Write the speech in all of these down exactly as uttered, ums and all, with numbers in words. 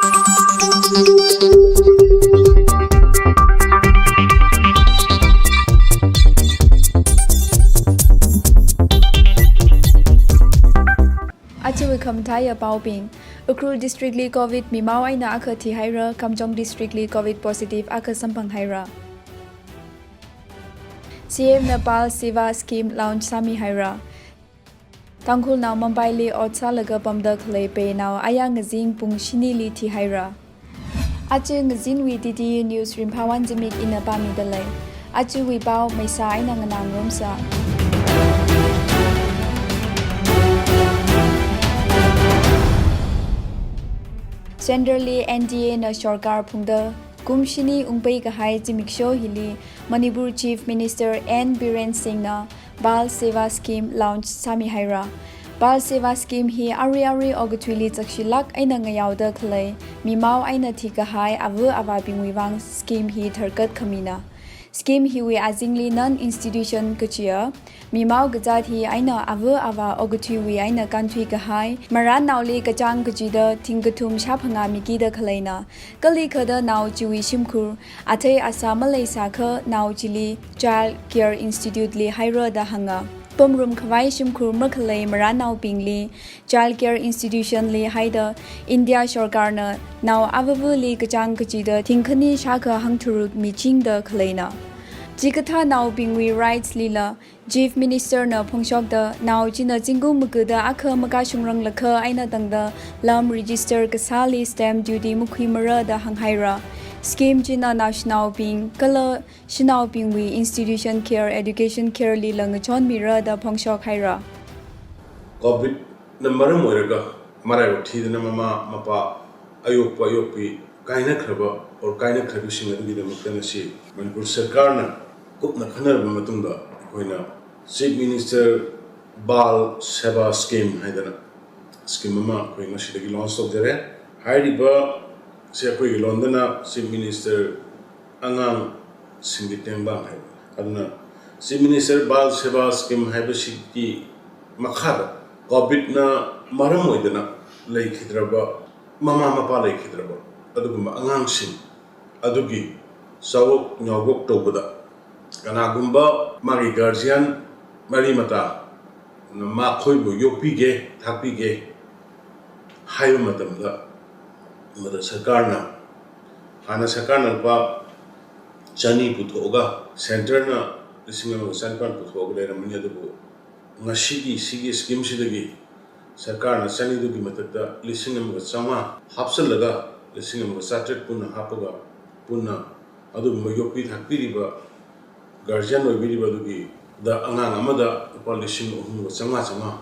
Ajawui khamathāya paobing. Ukhrul District li Covid mimao eina akha thihaira, Kamjong District li Covid positive akha samphanghaira. C M na Bal Seva Scheme launch sāmihaira. Tangkhulnao Mumbai li ot sālaga pamda khalei peinao aya ngazin pung shinili thihaira. Aja ngazinwui D T U News ringphāwui zimik ina pāmida lei. Ajawui pao maisā eina nganāngarumsa. Centre li N D A na sorkar phungda kum shini ungpai kahai zimiksho hili Manipur Chief Minister N Biren Singh na Bal Seva Scheme launch sāmihaira. Bal Seva Scheme hi arui arui okathuili chakshilāk eina ngayaoda khalei mimao eina thikahai ava avābingwui vang scheme hi tharkat khamina. Scheme hiwui azingli NAND institution kachiya mimao kazāt hi eina ava avā okathuiwui eina kānthui kahai marannaoli kachāng kachida thingkathum shāphangā mikida khaleina. Kalikhada nao chiwui shimkhur, athei asā maleisākha nao chili Child Care Institute li haira da hānga. Pamrum khavai shimkhur makhalei marannaobingli Child Care Institution li haida India sorkarna nao avavali kachāng kachida thingkhani shākha hangtharuk michingda khaleina. Chikathā naobingwui rights lila Chief Minister na phongshokda nao china zingkum magada akha makashungranglakha eina tangda lam register kasāli stamp duty makhuimara da hānghaira. Scheme china naoshinaobing kala shanaobingwui institution care, education care lila ngachonmira da phongshokhaira. Covid na maram oiraga maraiwui thidana mama mapa ayokpa ayokpi kainakhraba or kainakhrabishing adugidamkta ngasi Manipur sarkarna kupna khanarba matungda, ꯑꯩꯈꯣꯏꯅ Chief Minister Bal Seva Scheme ꯍꯥꯏꯗꯅ scheme ꯑꯃ ꯑꯩꯈꯣꯏ ꯉꯁꯤꯗꯒꯤ launch ꯇꯧꯖꯔꯦ꯫ ꯍꯥꯏꯔꯤꯕ ꯁꯦ ꯑꯩꯈꯣꯏꯒꯤ ꯂꯣꯟꯗꯅ Chief Minister ꯑꯉꯥꯡꯁꯤꯡꯒꯤ ꯇꯦꯡꯕꯥꯡ ꯍꯥꯏꯕ꯫ ꯑꯗꯨꯅ Chief Minister Bal Seva Scheme ꯍꯥꯏꯕꯁꯤꯒꯤ ꯃꯈꯥꯗ Covid ꯅ ꯃꯔꯝ ꯑꯣꯏꯗꯅ ꯂꯩꯈꯤꯗ꯭ꯔꯕ ꯃꯃꯥ ꯃꯄꯥ ꯂꯩꯈꯤꯗ꯭ꯔꯕ ꯑꯗꯨꯒꯨꯝꯕ ꯑꯉꯥꯡꯁꯤꯡ ꯑꯗꯨꯒꯤ ꯆꯥꯎꯔꯣꯛ ꯉꯥꯎꯔꯣꯛ ꯇꯧꯕꯗ ꯀꯅꯥꯒꯨꯝꯕ ꯃꯥꯒꯤ guardian ꯃꯔꯤ ꯃꯇꯥ ꯃꯈꯣꯏꯕꯨ ꯌꯣꯛꯄꯤꯒꯦ, ꯊꯥꯛꯄꯤꯒꯦ ꯍꯥꯏꯕ ꯃꯇꯝꯗ, ꯃꯗꯨ ꯁꯔꯀꯥꯔꯅ, ꯍꯥꯟꯅ ꯁꯔꯀꯥꯔꯅ ꯂꯨꯄꯥ ꯆꯅꯤ ꯄꯨꯊꯣꯛꯑꯒ, centre ꯅ ꯂꯤꯁꯤꯡ ꯑꯃꯒ ꯆꯅꯤꯄꯥꯟ ꯄꯨꯊꯣꯛꯑꯒ ꯂꯩꯔꯝꯕꯅꯤ꯫ ꯑꯗꯨꯕꯨ ꯉꯁꯤꯒꯤ ꯁꯤꯒꯤ scheme ꯁꯤꯗꯒꯤ ꯁꯔꯀꯥꯔꯅ ꯆꯅꯤꯗꯨꯒꯤ ꯃꯊꯛꯇ ꯂꯤꯁꯤꯡ ꯑꯃꯒ ꯆꯥꯝꯃꯉꯥ ꯍꯥꯞꯆꯤꯜꯂꯒ, ꯂꯤꯁꯤꯡ ꯑꯃꯒ ꯆꯥꯇ꯭ꯔꯦꯠ ꯄꯨꯟꯅ ꯍꯥꯞꯄꯒ, ꯄꯨꯟꯅ ꯑꯗꯨꯒꯨꯝꯕ ꯌꯣꯛꯄꯤ ꯊꯥꯛꯄꯤꯔꯤꯕ guardian ꯑꯣꯏꯕꯤꯔꯤꯕ ꯑꯗꯨꯒꯤꯗ ꯑꯉꯥꯡ ꯑꯃꯗ ꯂꯨꯄꯥ ꯂꯤꯁꯤꯡ ꯑꯍꯨꯝꯒ ꯆꯥꯝꯃꯉꯥ ꯆꯥꯝꯃꯉꯥ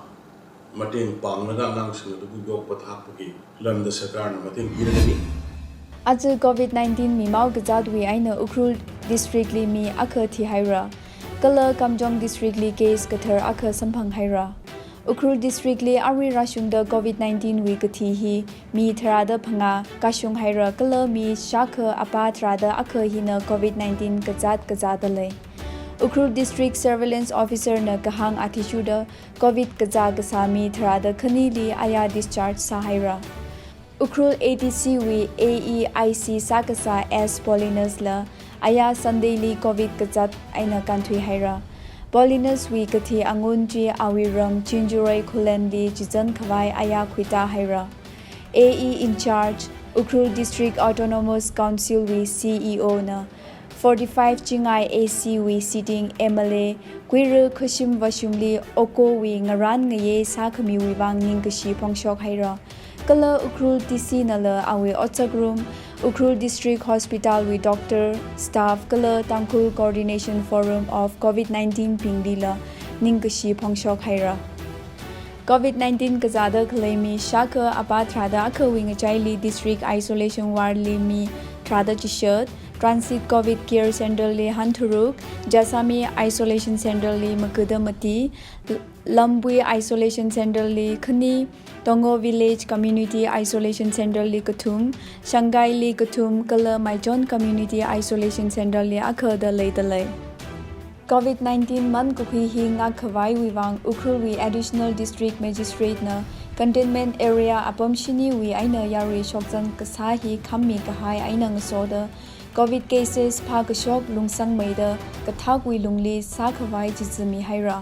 ꯃꯇꯦꯡ ꯄꯥꯡꯂꯒ ꯑꯉꯥꯡꯁꯤꯡ ꯑꯗꯨꯕꯨ ꯌꯣꯛꯄ ꯊꯥꯛꯄꯒꯤ ꯂꯝꯗ ꯁꯔꯀꯥꯔꯅ ꯃꯇꯦꯡ ꯄꯤꯔꯒꯅꯤ꯫ Aja Covid nineteen mimao kazātwui eina Ukhrul District li mi akha thihaira. Kala Kamjong District li case kathar akha samphanghaira. Ukhrul District li arui rāshungda Covid nineteen wui kathi hi mi tharāda phangā kashunghaira kala mi shākha apā tharāda akha hina Covid nineteen kazāt kazāda lei. Ukhrul District Surveillance Officer na kahāng athishurda Covid kazā kasā mi tharāda khanili aya discharge sāhaira. Ukhrul A D C wui A E I C sākasā S Paulinus la aya Sunday li Covid kazāt eina kānthuihaira. Paulinus wui kathi angun chi awui ram Chinjuroi Khullen li chizan khavai aya khuitāhaira. A E in charge, Ukhrul District Autonomous Council wui C E O na forty-five chingai A C wui sitting M L A Kuira Khashim Vashumli okowui ngarān ngayei sākhamiwui vang ningkashi phongshokhaira. Kala Ukhrul D C nala awui otsakrum, Ukhrul District Hospital wui doctor, staff kala Tangkhul Coordination Forum of Covid nineteen binglila ningkashi phongshokhaira. Covid nineteen kazāda khalei mi shākha apā tharāda akhawui ngachaili District Isolation Ward li mi tharāda chishat, Transit Covid Care Centre li hangtharuk, Jessami Isolation Centre li magada mati, Lambui Isolation Centre li khani, Tongo Village Community Isolation Centre li kathum, Shangai li kathum kala Maichon Community Isolation Centre li akha da leida lei. Covid nineteen man kakhui hi ngākkhavaiwui vang Ukhrulwui Additional District Magistrate na Containment area apam shiniwui eina yarui shokzang kasā hi khammi kahai eina ngasoda, covid cases phākashok lungsangmeida kathakwui lungli sākhavai chizumi haira.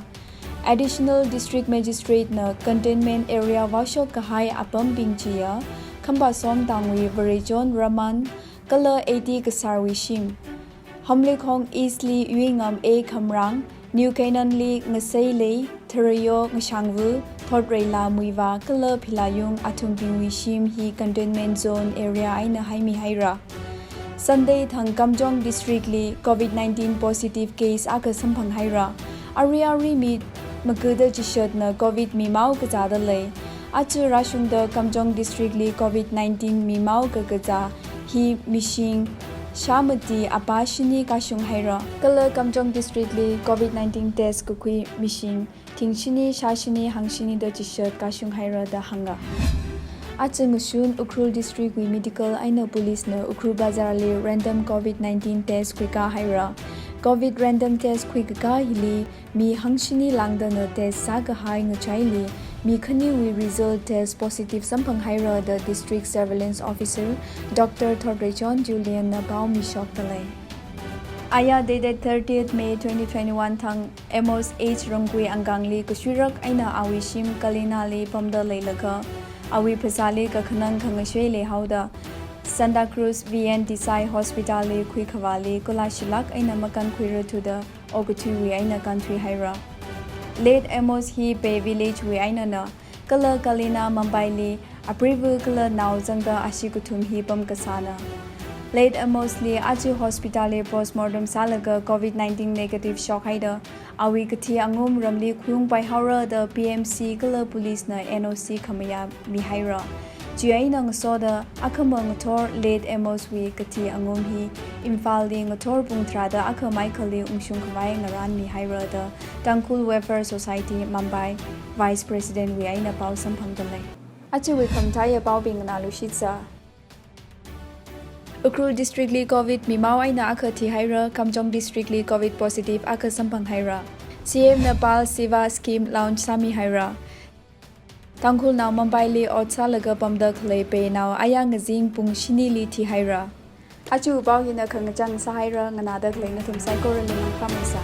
Additional District Magistrate na containment area vāshok kahai apambing chiya, Khampasong tangwui Varechon Raman, kala eighty kasārwui shim. Hamlikhong East li Yuingam A Khamrang, New Canaan li Ngaseilei, Tharayo Ngashangvu, Thotreila Muiva kala Philayung athumbingwui shim hi containment zone area eina haimi haira. Sunday thang Kamjong District li covid nineteen positive case akha samphang haira. Ari ari mi magada chishatna covid mimao kazāda lei. Aja rāshungda Kamjong District li covid nineteen mimao kakazā hi mishing shāmati apā shini kashung haira. Kala Kamjong District li covid nineteen test kakhui mishing thing shini shā shini hang shini da chishat kashung haira da hānga. Aja ngashun Ukhrul District wui medical eina police na Ukhrul Bazar li random covid nineteen test khuikā haira. Covid random test khuikakā hili mi hangshini lāngdana test sākahai ngachaili mi khaniwui result test positive samphang haira da District Surveillance Officer Doctor Thotreichon Julian na pao mishokda lei. Aya dated thirtieth May twenty twenty-one thang Amos H Rongkui Angkangli kashuirak eina awui shim Kalina li pamda leilaga, awui phasāli kakhanang khangashei leihaoda, Santa Cruz V N Desai Hospital li khuikhavāli kulashilak eina makankhuira thuda okathuiwui eina kānthui haira. Late Amos hi Pei Village wui einana, kala Kalina Mumbai li apriva kala nao zangda ashi kathum hi pam kasāna. Late Amos li aja hospital li postmortem sālaga covid nineteen negative shokhaida, awui kathi angum ramli khuiungpai haora da P M C kala police na N O C khamayā mihaira. Chieina ngasoda akhama ngathor Late Amos wui kathi angum hi Imphal li ngathor pung tharāda akha Maikhali ungshung khavai ngarān mihaira da Tangkhul Welfare Society Mumbai Vice President wui eina pao samphangda lei. Ajawui khamathāya paobing nganālu shitsa. Ukhrul District li covid mimao eina akha thihaira, Kamjong District li covid positive akha samphang haira. C M na Bal Seva Scheme launch sāmi haira. Tangkhulnao Mumbai li ot sālaga pamda khalei peinao aya ngazin pung shinili thihaira. Aja pao hina khangachang sāhaira, nganāda khalei nathum saikorali mangphameisa.